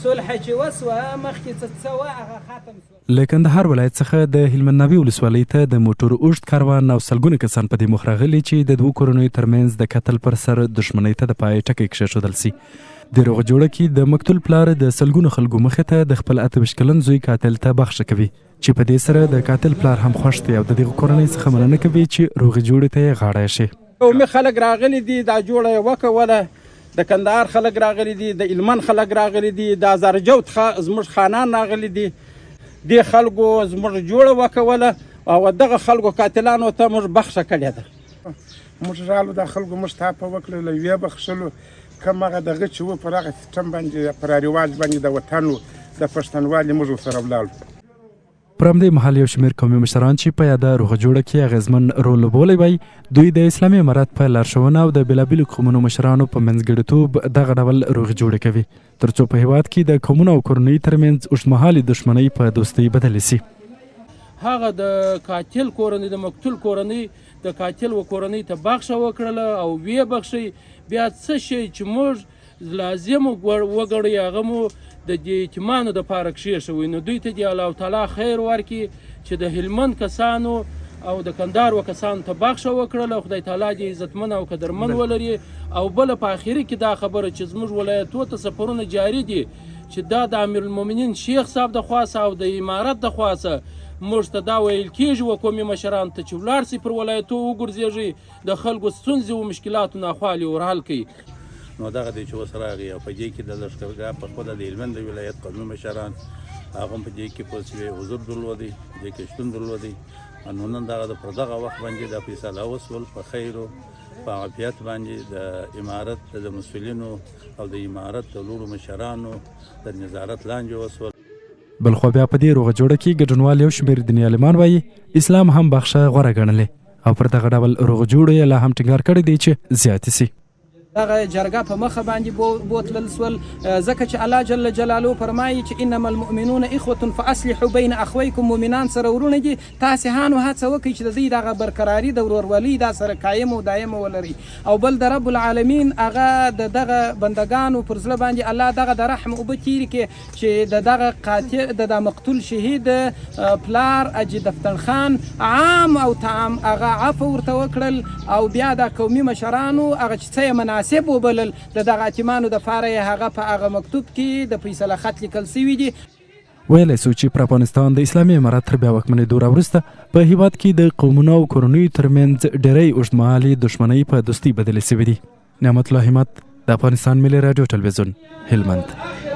صلح چې وسوه، مخکې څه څه وه هغه ختم سوه. له کندهار ولایت څخه د هلمند ناوې ولسوالۍ ته د موټرو اوږد کاروان او سلګونه کسان په دې موخه راغلي چې د دوو کورنیو ترمنځ د قتل پر سر دښمنۍ ته د پای ټکی کښېښودل شي. دې روغه جوړه کې د مقتول پلار د سلګونو خلکو مخې ته د خپل 28 کلن زوی قاتل ته بخښه کوي چې په دې سره د قاتل پلار هم خوښ دی او د دغه کورنۍ څخه مننه کوي چې روغې جوړې ته یې غاړه ایښې. قومي خلک راغلي دي، دا جوړه یې وکوله، د کندهار خلک راغلي دي، د هلمند خلک راغلي دي، د هزارجوت زموږ خانان راغلي دي. دې خلکو زموږ جوړه وکوله او دغه خلکو قاتلانو ته موږ بخښه کړې ده. موږ رالو، دا خلکو موږ ته عفوه وکړله، ویې بخښلو. کوم هغه دغه چې و پر هغه سیسټم باندې، پر رواج باندې د وطن و د پښتنوالي موږ ورسره ولاړو. پر همدې مهال یو شمېر قومي مشران چې په یاده روغه جوړه کې اغېزمن رول لوبولی وایي، دوی د اسلامي امارت په لارښوونه او د بېلابېلو قومونو مشرانو په منځګړیتوب دغه ډول روغې جوړې کوي، ترڅو په هېواد کې د قومونو او کورنیو ترمنځ اوږدمهالې دښمنۍ په دوستۍ بدلې شي. هغه د قاتل کورنۍ، د مقتول کورنۍ، د قاتل و کورنۍ ته بخښه وکړله او ویې بخښئ. بیا څه شی چې موږ لازم وګڼئ هغه مو د دې یتیمانو دپاره کښېښوئ. نو دوی ته دې الله تعالی خیر ورکړي چې د هلمند کسانو او د کندهار و کسانو ته بخښه وکړله. خدای تعالی دې عزتمن او قدرمن ولري. او بله په اخري کې دا خبره چې زموږ ولایتو ته سفرونه جاري دي چې دا د امیرالمؤمنین شیخ صاحب د خوا څخه او د امارت د خوا څخه موږ ته دا ویل کېږي و قومي مشرانو ته چې ولاړ سئ پر ولایتو وګرځېږئ، د خلکو ستونزې او مشکلاتو ناخوالې ور حل کړئ. نو دغه دی چې اوس راغی او په دې کې د لښکرګاه په خپله د هلمند د ولایت قومي مشران هغه هم په دې کې پوه حضور درلودی، په دې کې شتون درلودی. نو نن دغه د پر دغه وخت باندې دا فیصله وسول په خیر او په عافیت باندې د امارت د مسؤلینو او د امارت د لوړو مشرانو د نظارت لاندې وسول. بلخوا بیا په دې روغه جوړه کې ګډونوال یو شمېر دیني عالمان وایي، اسلام هم بخښه غوره ګڼلې او پر دغه ډول روغو جوړو یې لا هم ټینګار کړی دی چې زیاتې شي. دغه جرګه په مخه باندې بوتلل سول، ځکه چې الله جل جلاله فرمایي چې انما المؤمنون اخوة فاصلحوا بین اخویکم، مؤمنان سره وروڼه دي، تاسې هانو هڅه وکړئ چې د دوی دغه برقراري د ورورولۍ دا سره قایم او دایم ولرئ. او بل د رب العالمین هغه د دغه بندګانو پر زړه باندې الله دغه د رحم اوبه تیرې کړي چې د دغه قاتل د دا مقتول شهید پلار اجي دفتن خان عام او تام هغه عفو ورته وکړل او بیا دا قومي مشرانو هغه چې څه یې مناسب وبلل د دغه اتیمانو د فاره یې هغه په هغه مکتوب کې د فیصله خط لیکل شوي دي. ویلی سو چې پر افغانستان د اسلامي امارت تر بیا واکمنېدو راوروسته په هیواد کې د قومونو او کورنیو ترمنځ ډېری اوږدمهالې دښمنۍ په دوستۍ بدلې شوې دي. نعمت الله همت، د افغانستان ملي راډیو ټلویزیون، هلمند.